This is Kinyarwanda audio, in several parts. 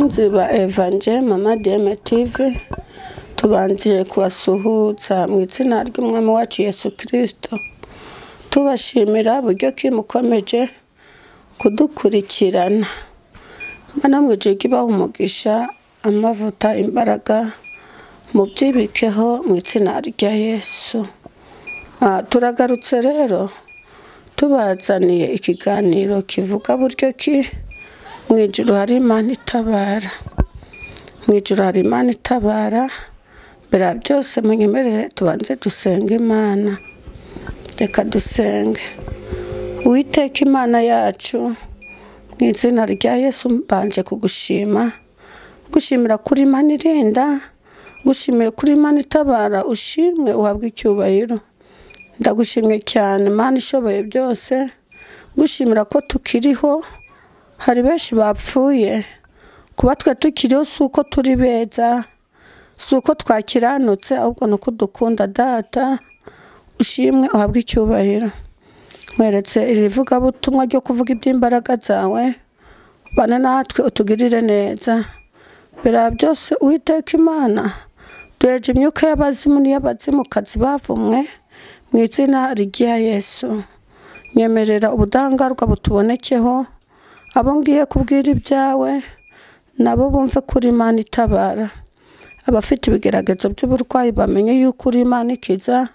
Bakunzi ba Evangel Mama Deme TV, tubanje kubasuhuza mu izina ry'Umwami wacu Yesu Kristo, tubashimira buryo ki mukomeje kudukurikirana. Imana mu ijuru ibahe umugisha, amavuta, imbaraga, mubyibikeho mu izina rya Yesu. Turagarutse rero tubazaniye ikiganiro kivuga buryo ki mu ijuru hari Imana itabara. Mu ijuru hari Imana itabara. Mbere ya byose munyemerere tubanze dusenge Imana. Reka dusenge. Uwiteka Imana yacu, mu izina rya Yesu mbanje kugushima, gushimira kuri Imana irinda, gushimira kuri Imana itabara, ushimwe uhabwe icyubahiro. Ndagushimye cyane Imana ishoboye byose, gushimira ko tukiriho. Hari benshi bapfuye, kuba twe tukiriho si uko turi beza, si uko twakiranutse, ahubwo ni uko dukunda Data. Ushimwe uhabwe icyubahiro. Nkweretse iri vugabutumwa ryo kuvuga iby'imbaraga zawe, bana natwe utugirire neza. Mbere ya byose Uwiteka Imana, duheje imyuka y'abazimu n'iy'abazimukazi bavumwe mu izina rya Yesu. Nyemerera ubudahangarwa butubonekeho, abo ngiye kubwira ibyawe nabo bumve kuri Imana itabara. Abafite ibigeragezo by'uburwayi bamenye yuko uri Imana ikiza,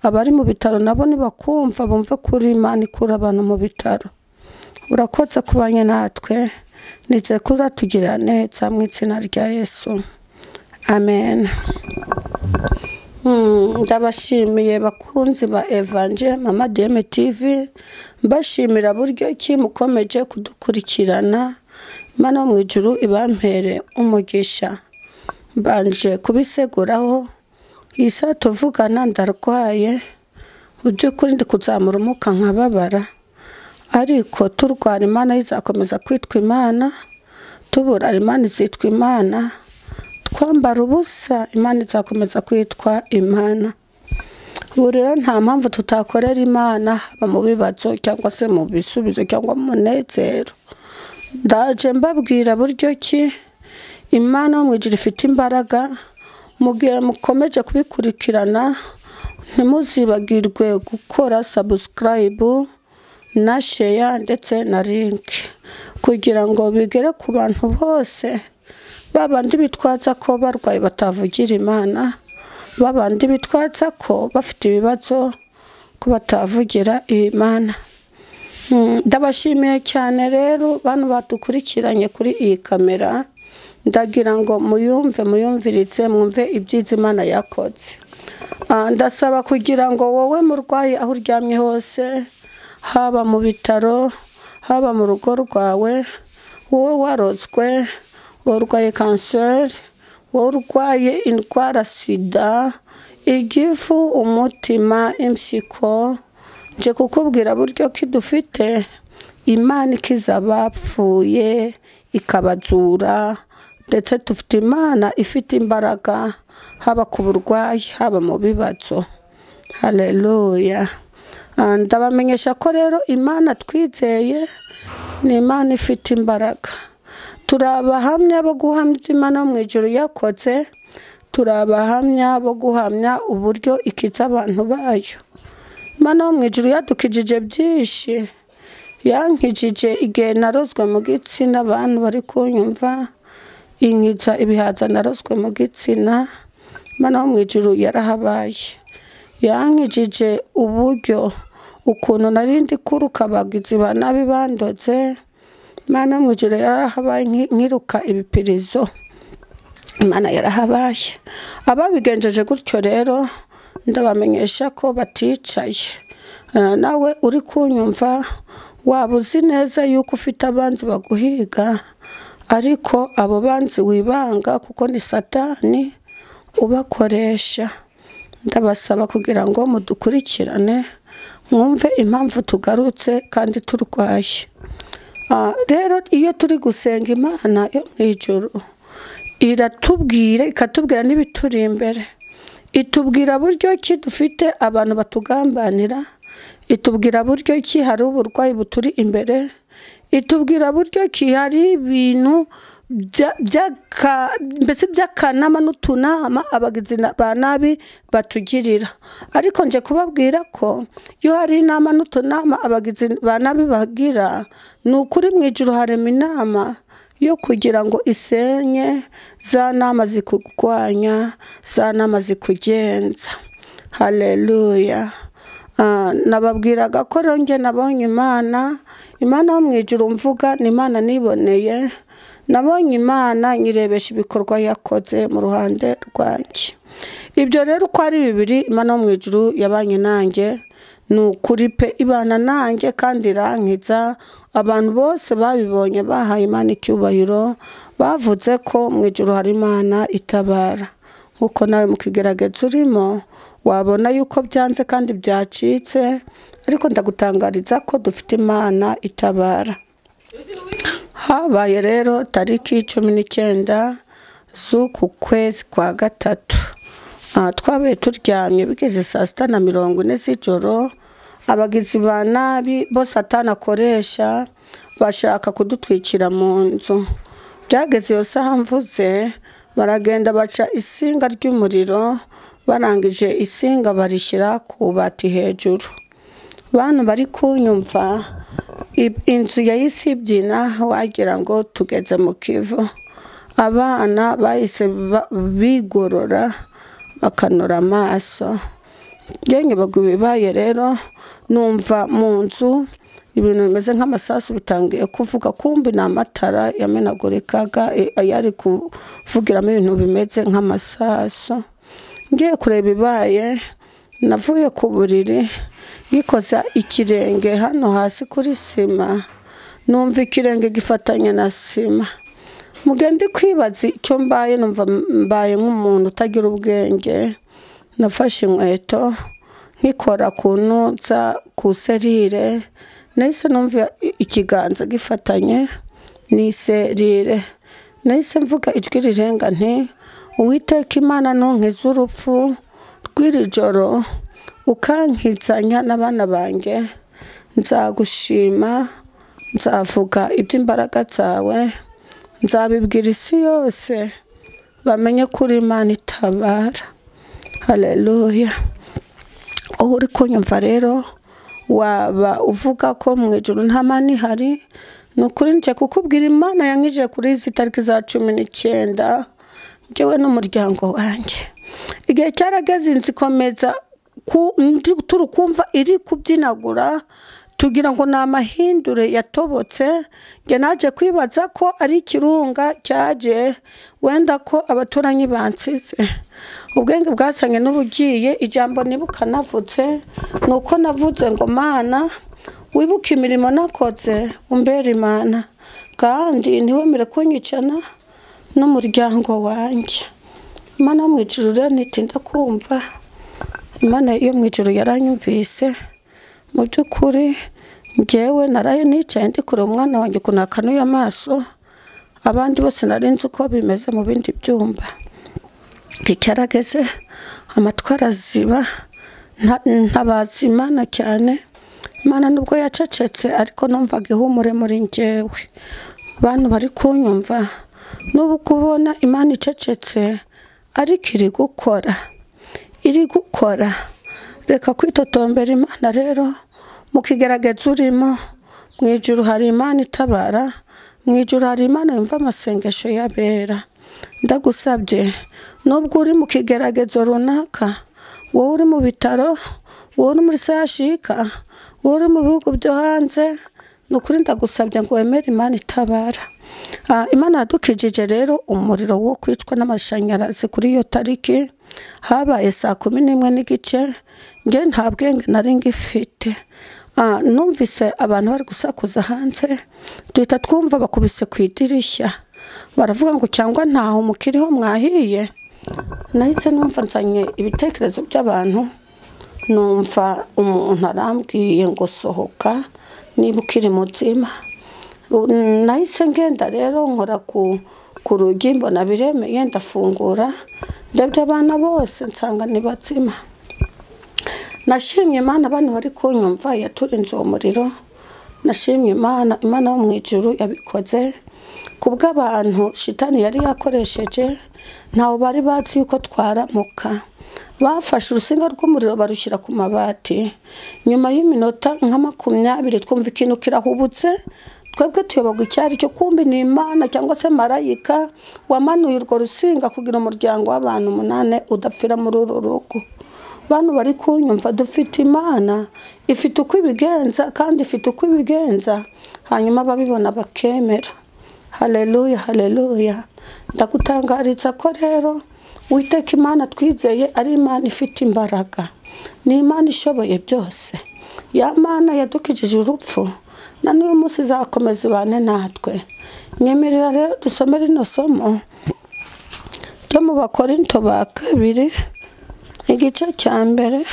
abari mu bitaro nabo nibakumva bumve kuri Imana ikura abantu mu bitaro. Urakoze kubanye natwe, nizeye ko uratugirira neza mu izina rya Yesu, amen. Ndabashimiye bakunzi ba Evangel Mama Deme TV, mbashimira buryo ki mukomeje kudukurikirana. Imana mu ijuru ibampere umugisha. Mbanje kubiseguraho, isa tuvugana ndarwaye, mu by'ukuri ndi kuzamura umuka nkababara, ariko turwara Imana izakomeza kwitwa Imana, tubura Imana izitwa Imana, twambara ubusa Imana izakomeza kwitwa Imana. Ubu rero nta mpamvu tutakorera Imana, haba mu bibazo cyangwa se mu bisubizo cyangwa mu munezero. Ndaje mbabwira buryo ki Imana mu ijuru ifite imbaraga. Mu gihe mukomeje kubikurikirana, ntimuzibagirwe gukora subscribe na share ndetse na link, kugira ngo bigere ku bantu bose, babandi bitwaza ko barwaye batavugira Imana, babandi bitwaza ko bafite ibibazo ko batavugira Imana. Ndabashimiye cyane rero bantu badukurikiranye kuri iyi kamera, ndagira ngo muyumve, muyumviritse, mwumve ibyiza Imana yakoze. Ndasaba kugira ngo wowe murwayi aho uryamye hose, haba mu bitaro, haba mu rugo rwawe, wowe warozwe, urwaye kanseri, wowe urwaye indwara sida, igifu, umutima, impyiko, nje kukubwira buryo ki dufite Imana ikiza abapfuye ikabazura, ndetse dufite Imana ifite imbaraga haba ku burwayi, haba mu bibazo. Haleluya. Ndabamenyesha ko rero Imana twizeye ni Imana ifite imbaraga. Turi abahamya bo guhamya Imana mu ijuru yakoze, turi abahamya bo guhamya uburyo ikiza abantu bayo. Imana mu ijuru yadukijije byinshi, yankijije igihe narozwe mu gitsina, abantu bari kunyumva, inkiza ibihaza narozwe mu gitsina. Imana mu ijuru yarahabaye, yankijije uburyo ukuntu nari ndi kuruka abagizi ba nabi bandotse. Imana mu ijuru yarahabaye nkiruka ibipirizo, Imana yarahabaye. Ababigenjeje gutyo rero ndabamenyesha ko baticaye. Nawe uri kunyumva, waba uzi neza yuko ufite abanzi baguhiga, ariko abo banzi wibanga kuko ni Satani ubakoresha. Ndabasaba kugira ngo mudukurikirane, mwumve impamvu tugarutse kandi turwaye. Rero iyo turi gusenga Imana yo mu ijuru, iratubwira, ikatubwira n'ibituri imbere, itubwira buryo ki dufite abantu batugambanira, itubwira buryo ki hari uburwayi buturi imbere, itubwira buryo ki hari ibintu mbese by'akanama n'utunama abagizi ba nabi batugirira. Ariko nje kubabwira ko iyo hari inama n'utunama abagizi ba nabi bagira, ni ukuri mu ijuru harema inama yo kugira ngo isenye za nama zikugwanya, za nama zikugenza. Haleluya. Nababwiraga ko rero njye nabonye Imana, Imana yo mu ijuru mvuga ni Imana niboneye. Nabonye Imana nyirebesha ibikorwa yakoze mu ruhande rwanjye. Ibyo rero uko ari bibiri, Imana yo mu ijuru yabanye nanjye, ni ukuri pe, ibana nanjye kandi irankiza. Abantu bose babibonye bahaye Imana icyubahiro, bavuze ko mu ijuru hari Imana itabara. Nkuko nawe mu kigeragezo urimo wabona yuko byanze kandi byacitse, ariko ndagutangariza ko dufite Imana itabara. Habaye rero tariki 19 z'uku kwezi kwa gatatu, twabaye turyamye bigeze saa 6:40 z'ijoro. Abagizi ba nabi bo Satani akoresha bashaka kudutwikira mu nzu. Byageze iyo saha mvuze, baragenda baca isinga ry'umuriro, barangije isinga barishyira ku bati hejuru. Bantu bari kunyumva, inzu yahise ibyina wagira ngo tugeze mu Kivu. Abana bahise bigorora bakanura amaso. Njye bagwa ibibaye rero, numva mu nzu ibintu bimeze nk'amasasu bitangiye kuvuga, kumbi ni amatara yamenagurikaga yari kuvugiramo ibintu bimeze nk'amasasu. Ngiye kureba ibibaye, navuye ku buriri ngikoza ikirenge hano hasi kuri sima, numva ikirenge gifatanye na sima. Mugende kwibaza icyo mbaye, numva mbaye nk'umuntu utagira ubwenge. Nafashe inkweto nkikora ku ntuza ku serire, nahise numva ikiganza gifatanye n'iserire. Nahise mvuga ijwi rirenga nti: Uwiteka Imana ntunkize urupfu rw'iri joro, ukankizanya n'abana banjye, nzagushima, nzavuga iby'imbaraga zawe, nzabibwira isi yose bamenye ko uri Imana itabara. Haleluya. Ubu uri kunyumva rero, waba uvuga ko mu ijuru nta mana ihari, ni ukuri nje kukubwira Imana yankije kuri izi tariki za 19, njyewe n'umuryango wanjye. Igihe cyarageze inzu ikomeza turukumva iri kubyinagura, tugira ngo ni amahindure yatobotse. Njye naje kwibaza ko ari ikirunga cyaje, wenda ko abaturanyi bansize. Ubwenge bwasanye n'ubugiye. Ijambo nibuka navutse nuko navuze ngo Mana wibuke imirimo nakoze, umbere Imana, kandi ntiwemere kunyicana n'umuryango wanjye. Imana mu ijuru rero ntitinda kumva, Imana yo mu ijuru yaranyumvise. Mu by'ukuri njyewe naraye nicaye ndi kureba umwana wanjye ukuntu akanuye amaso, abandi bose nari nzi uko bimeze mu bindi byumba. Icyarageze amatwi araziba, ntabaza Imana cyane. Imana nubwo yacecetse ariko numvaga ihumure muri njyewe. Bantu bari kunyumva, n'ubu kubona Imana icecetse ariko iri gukora, iri gukora. Reka kwitotombera Imana rero mu kigeragezo urimo. Mu ijuru hari Imana itabara, mu ijuru hari Imana yumva amasengesho y'abera. Ndagusabye nubwo uri mu kigeragezo runaka, wowe uri mu bitaro, wowe uri muri sashika, wowe uri mu bihugu byo hanze, ni ukuri ndagusabye ngo wemere Imana itabara. Imana yadukijije rero umuriro wo kwicwa n'amashanyarazi kuri iyo tariki. Habaye saa 11:15, njye nta bwenge nari ngifite. Numvise abantu bari gusakuza hanze, duhita twumva bakubise ku idirishya, baravuga ngo cyangwa ntaho mukiriho mwahiye. Nahise numva nzanye ibitekerezo by'abantu, numva umuntu arambwiye ngo sohoka niba ukiri muzima. Nahise ngenda rero nkora ku rugi, mbona biremeye, ndafungura, ndebye abana bose nsanga ni bazima. Nashimye Imana abantu bari kunyumva yaturinze uwo muriro. Nashimye Imana, Imana yo mu ijuru yabikoze. Kubw'abantu shitani yari yakoresheje, ntawe bari bazi yuko twaramuka. Bafashe urusinga rw'umuriro barushyira ku mabati. Nyuma y'iminota nka 20 twumva ikintu kirahubutse, twebwe tuyoboga icyari cyo, kumbi ni Imana cyangwa se marayika wamanuye urwo rusinga kugira umuryango w'abantu 8 udapfira muri uru rugo. Bantu bari kunyumva, dufite Imana ifite uko ibigenza kandi ifite uko ibigenza, hanyuma babibona bakemera. Haleluya, haleluya. Ndagutangariza ko rero Uwiteka Imana twizeye ari Imana ifite imbaraga, ni Imana ishoboye byose. Ya Mana yadukijije urupfu, na n'uyu munsi izakomeza ibane natwe. Nyemerera rero dusome rino somo ryo mu Bakorinto ba kabiri igice cya mbere.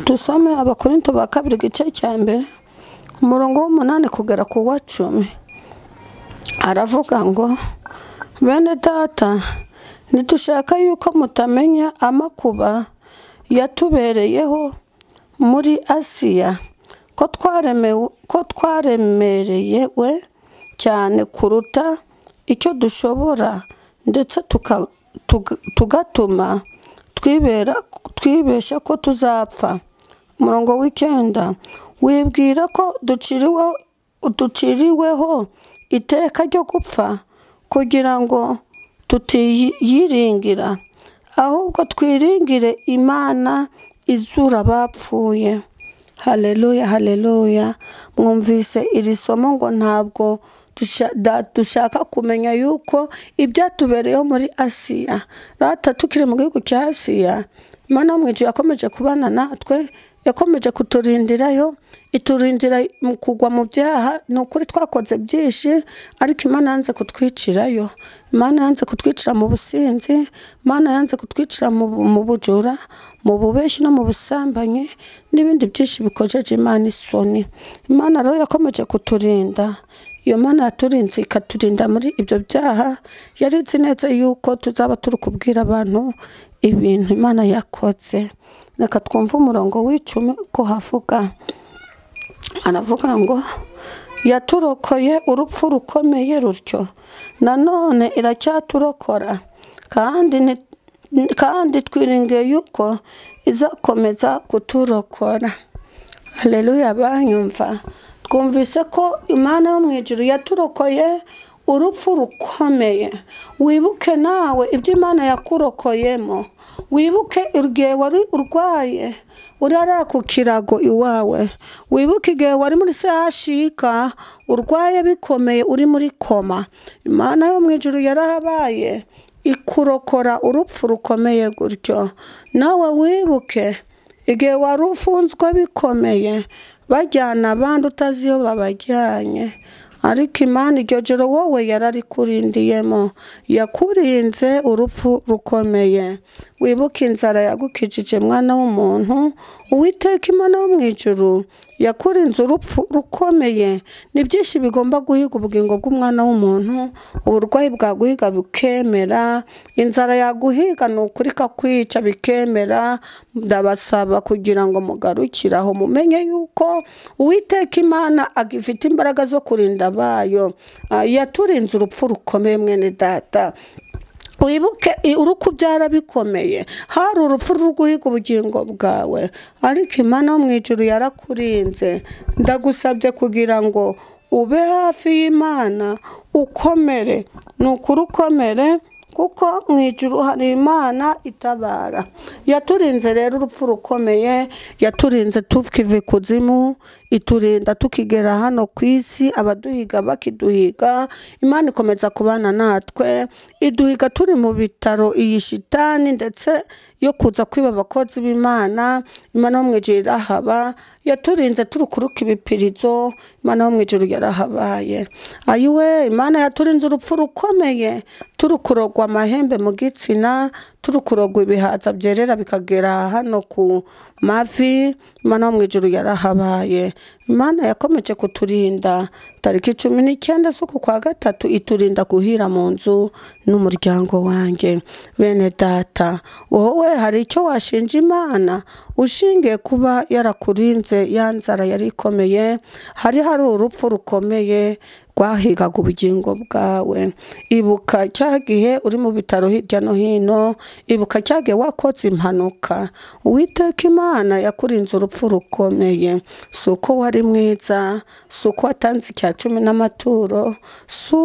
Dusome Abakorinto ba kabiri igice cya mbere umurongo w'8 kugera ku wa 10. Aravuga ngo: bene data, ntidushaka yuko mutamenya amakuba yatubereyeho muri Asiya, ko twaremerewe cyane kuruta icyo dushobora, ndetse tugatuma twibesha ko tuzapfa. Umurongo w'9: wibwira ko duciriweho iteka ryo gupfa kugira ngo tutiyiringira, ahubwo twiringire Imana izura abapfuye. Haleluya, haleluya. Mwumvise iri somo ngo ntabwo dushaka kumenya yuko ibyatubereyeho muri Asiya. Rata tukiri mu gihugu cya Asiya, Imana yo mu ijuru yakomeje kubana natwe, yakomeje kuturindirayo, iturindira mu kugwa mu byaha. Ni ukuri twakoze byinshi, ariko Imana yanze kutwicirayo. Imana yanze kutwicira mu businzi, Imana yanze kutwicira mu bujura, mu bubeshyi no mu busambanyi n'ibindi byinshi bikojeje Imana isoni. Imana rero yakomeje kuturinda. Iyo Mana yaturinze ikaturinda muri ibyo byaha, yari izi neza yuko tuzaba turi kubwira abantu ibintu Imana yakoze. Reka twumve umurongo w'10 ko havuga. Aravuga ngo: yaturokoye urupfu rukomeye rutyo, nanone iracyaturokora, kandi twiringiye yuko izakomeza kuturokora. Haleluya. Banyumva, twumvise ko Imana yo mu ijuru yaturokoye urupfu rukomeye. Wibuke nawe ibyo Imana yakurokoyemo, wibuke igihe wari urwaye urara ku kirago iwawe, wibuke igihe wari muri CHUK urwaye bikomeye uri muri koma. Imana yo mu ijuru yarahabaye ikurokora urupfu rukomeye gutyo. Nawe wibuke igihe wari ufunzwe bikomeye, bajyana abandi utazi iyo babajyanye, ariko Imana iryo joro wowe yararikurindiyemo, yakurinze urupfu rukomeye. Wibuke inzara yagukijije mwana w'umuntu, Uwiteka Imana wo mu ijuru yakurinze urupfu rukomeye. Ni byinshi bigomba guhiga ubugingo bw'umwana w'umuntu, uburwayi bwaguhiga bukemera, inzara yaguhiga ni ukuri kakwica bikemera. Ndabasaba kugira ngo mugarukire aho, mumenye yuko Uwiteka Imana agifite imbaraga zo kurinda abayo. Yaturinze urupfu rukomeye mwene data. Wibuke urukubyara bikomeye, hari urupfu ruri guhiga ubugingo bwawe, ariko Imana yo mu ijuru yarakurinze. Ndagusabye kugira ngo ube hafi y'Imana, ukomere, ni ukuri ukomere, kuko mu ijuru hari Imana itabara. Yaturinze rero urupfu rukomeye, yaturinze tukiva ikuzimu, iturinda tukigera hano ku isi, abaduhiga bakiduhiga. Imana ikomeza kubana natwe, iduhiga turi mu bitaro iyi shitani ndetse yo kuza kwiba abakozi b'Imana. Imana yo mu ijuru irahaba, yaturinze turukuruka ibipirizo, Imana yo mu ijuru yarahabaye. Ayiwe, Imana yaturinze urupfu rukomeye, turukurogwa amahembe mu gitsina, turukurogwa ibihaza byerera bikagera hano ku mavi. Imana yo mu ijuru yarahabaye. Imana yakomeje kuturinda tariki 19 z'uku kwa gatatu, iturinda guhira mu nzu n'umuryango wanjye. Bene data, wowe hari icyo washinja Imana ushingiye kuba yarakurinze ya nzara yari ikomeye? Hari urupfu rukomeye rwahigaga ubugingo bwawe. Ibuka cya gihe uri mu bitaro hirya no hino, ibuka cya gihe wakotse impanuka. Uwiteka Imana yakurinze urupfu rukomeye. Si uko wari mwiza, si uko watanze icya cumi n'amaturo, si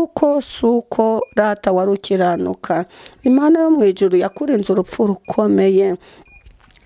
uko rata wari ukiranuka. Imana yo mu ijuru yakurinze urupfu rukomeye.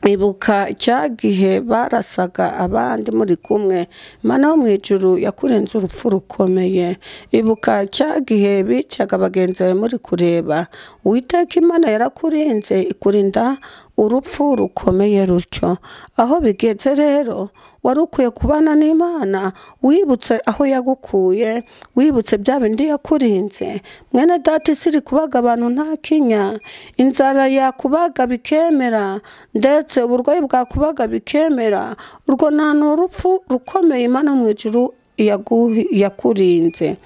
Ibuka cya gihe barasaga abandi muri kumwe, Imana yo mu ijuru yakurinze urupfu rukomeye. Ibuka cya gihe bicaga bagenzi bawe muri kureba, Uwiteka Imana yarakurinze, ikurinda urupfu rukomeye rutyo. Aho bigeze rero, wari ukwiye kubana n'Imana, wibutse aho yagukuye, wibutse bya bindi yakurinze. Mwene data, isi iri kubaga abantu nta kinya, inzara yakubaga bikemera, ndetse uburwayi bwakubaga bikemera. Urwo nta n'urupfu rukomeye Imana mu ijuru yakurinze.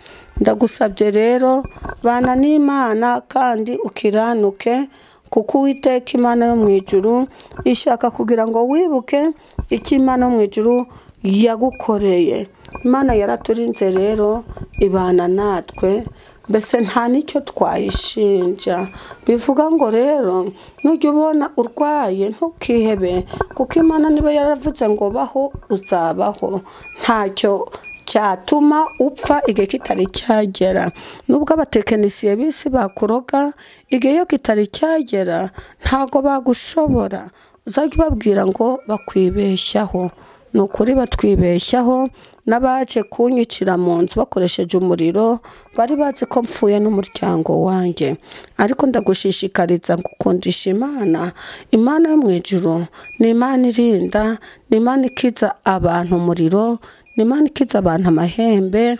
Ndagusabye rero, bana n'Imana kandi ukiranuke, kuko Uwiteka Imana yo mu ijuru ishaka kugira ngo wibuke icyo Imana yo mu ijuru yagukoreye. Imana yaraturinze rero, ibana natwe, mbese nta n'icyo twayishinja. Bivuga ngo rero, nujya ubona urwaye ntukihebe, kuko Imana niba yaravuze ngo baho uzabaho, ntacyo cyatuma upfa igihe kitari cyagera. Nubwo abatekinisiye b'isi bakuroga, igihe iyo kitari cyagera ntago bagushobora. Uzajya ubabwira ngo bakwibeshyaho. Ni ukuri batwibeshyaho. N'abaje kunyicira mu nzu bakoresheje umuriro bari bazi ko mpfuye n'umuryango wanjye. Ariko ndagushishikariza gukundisha Imana. Imana yo mu ijuru ni Imana irinda, ni Imana ikiza abantu umuriro, ni Imana ikiza abantu amahembe,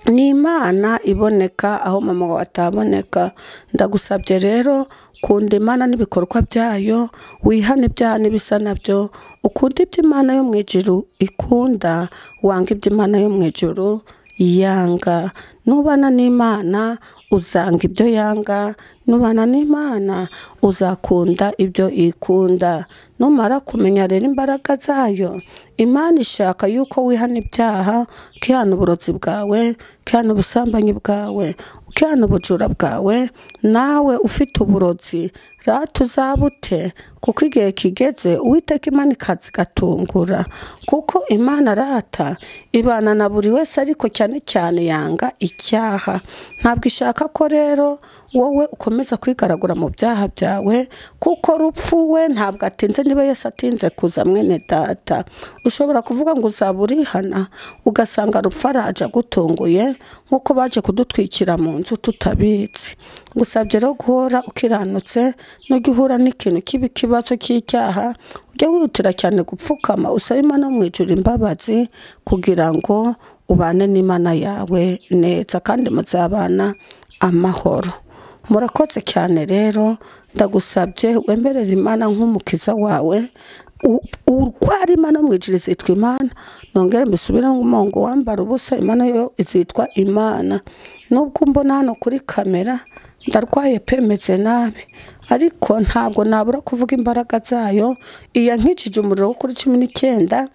ni Imana iboneka aho mama wawe ataboneka. Ndagusabye rero, kunda Imana n'ibikorwa byayo, wihane ibyaha n'ibisa nabyo, ukunde ibyo Imana yo mu ijuru ikunda, wanga ibyo Imana yo mu ijuru yanga. Nubana n'Imana uzanga ibyo yanga, nubana n'Imana uzakunda ibyo ikunda. Numara kumenya rero imbaraga zayo, Imana ishaka yuko wihana ibyaha, ukihana uburozi bwawe, ukihana ubusambanyi bwawe, ukihana ubujura bwawe. Nawe ufite uburozi rata uzabute, kuko igihe kigeze Uwiteka Imana ikaza igatungura. Kuko Imana rata ibana na buri wese, ariko cyane cyane yanga icyaha. Ntabwo ishaka ko rero wowe ukomeza kwigaragura mu byaha byawe, kuko rupfu we ntabwo atinze. Niba Yesu atinze kuza, mwene data, ushobora kuvuga ngo uzaba urihana, ugasanga rupfu araje agutunguye, nk'uko baje kudutwikira mu nzu tutabizi. Ngusabye rero guhora ukiranutse, nujya uhura n'ikintu kibi, ikibazo cy'icyaha, ujye wihutira cyane gupfukama usabe Imana mu ijuru imbabazi, kugira ngo ubane n'Imana yawe neza kandi muzabana amahoro. Murakoze cyane rero, ndagusabye wemerere Imana nk'umukiza wawe. Urwara Imana mu ijuru izitwa Imana. Nongere mbisubire ngo wambara ubusa, Imana yo izitwa Imana. Nubwo mbona hano kuri kamera ndarwaye pe, meze nabi, ariko ntabwo nabura kuvuga imbaraga zayo. Iya nkikije umuriro wo kuri 19,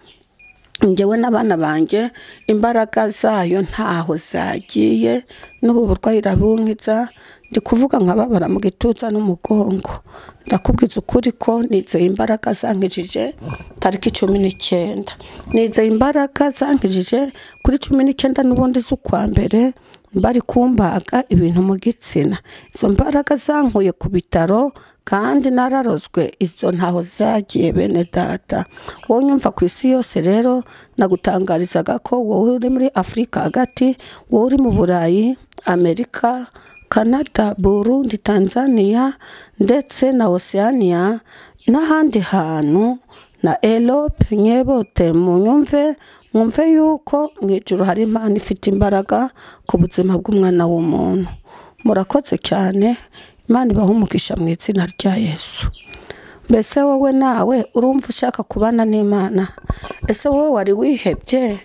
njyewe n'abana banjye, imbaraga zayo ntaho zagiye. N'ubu burwayi irabunkiza, ndi kuvuga nkababara mu gituza n'umugongo. Ndakubwiza ukuri ko nizeye imbaraga zankijije tariki 19. Nizeye imbaraga zankijije kuri 19 n'ubundi z'ukwa mbere, bari kumbaga ibintu mu gitsina. Izo mbaraga zankuye ku bitaro kandi nararozwe, izo ntaho zagiye bene data. Wowe unyumva ku isi yose rero, nagutangarizaga ko wowe uri muri Afurika hagati, wowe uri mu Burayi, Amerika, Canada, Burundi, Tanzania ndetse na Oceania n'ahandi hantu na Europe, nyebote munyumve, mwumve yuko mu ijuru hari Imana ifite imbaraga ku buzima bw'umwana w'umuntu. Murakoze cyane, Imana ibahe umugisha mu izina rya Yesu. Mbese wowe nawe urumva ushaka kubana n'Imana? Ese wowe wari wihebye,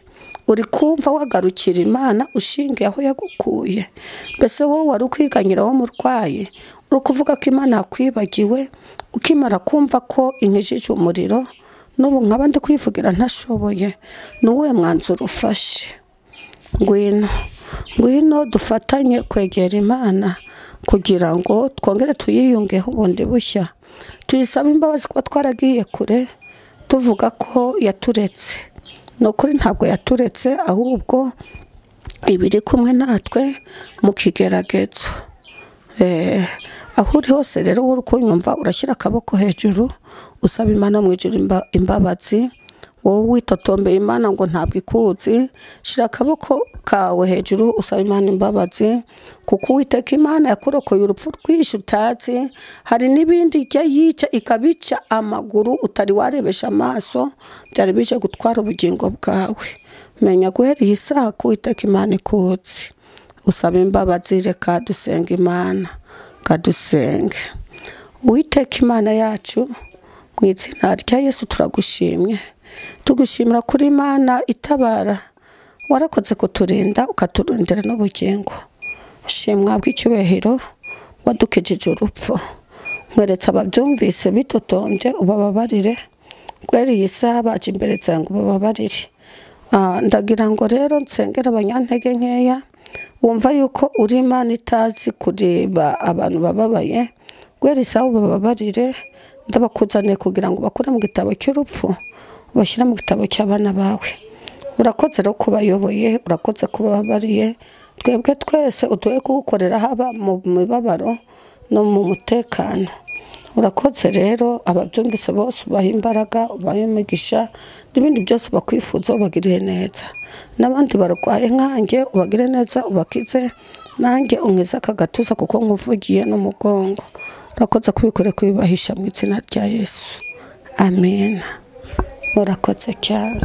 uri kumva wagarukira Imana ushingiye aho yagukuye? Mbese wowe wari ukwiganyira w'umurwayi, uri kuvuga ko Imana yakwibagiwe, ukimara kumva ko inkijije umuriro, n'ubu nkaba ndi kwivugira ntashoboye? Ni uwuhe mwanzuro ufashe? Ngwino, ngwino dufatanye kwegera Imana kugira ngo twongere tuyiyungeho bundi bushya. Tuyisabe imbabazi kuba twaragiye kure tuvuga ko yaturetse. Ni ukuri ntabwo yaturetse, ahubwo ibiri kumwe natwe mu kigeragezo. Aho uri hose rero uri kunyumva, urashyira akaboko hejuru usaba Imana mu ijuru imbabazi. Wowe witotombeye Imana ngo ntabwo ikuzi, shira akaboko kawe hejuru usaba Imana imbabazi, kuko Uwiteka Imana yakurokoye urupfu rwinshi utazi. Hari n'ibindi ijya yica ikabica amaguru utari warebesha amaso, byari bije gutwara ubugingo bwawe. Menya guhera iyi saha ko Uwiteka Imana ikuzi, usaba imbabazi. Reka dusenga Imana, kadusenge. Uwiteka Imana yacu, mu izina rya Yesu turagushimye, tugushimira kuri Imana itabara. Warakoze kuturinda ukaturindira n'ubugingo. Shimwa bw'icyubahiro, wadukijije urupfu. Nkweretse ababyumvise bitotombye ubababarire, guhera iyi saha baje imbere zawe ngo ubababarire. Ndagira ngo rero nsengere abanyantege nkeya wumva yuko uri Imana itazi kureba abantu bababaye, guhera isaha ubababarire. Ndabakuzaniye kugira ngo bakure mu gitabo cy'urupfu ubashyire mu gitabo cy'abana bawe. Urakoze rero kubayoboye, urakoze kubababariye. Twebwe twese utuye kugukorera haba mu mibabaro no mu mutekano. Urakoze rero, ababyumvise bose ubaha imbaraga, ubahe imigisha n'ibindi byose bakwifuza, ubagirire neza. N'abandi barwaye nkanjye ubagire neza, ubakize. Nanjye unkize aka gatuza kuko nkuvugiye n'umugongo. Urakoze kubikore kubibahisha mu izina rya Yesu, amen. Murakoze cyane.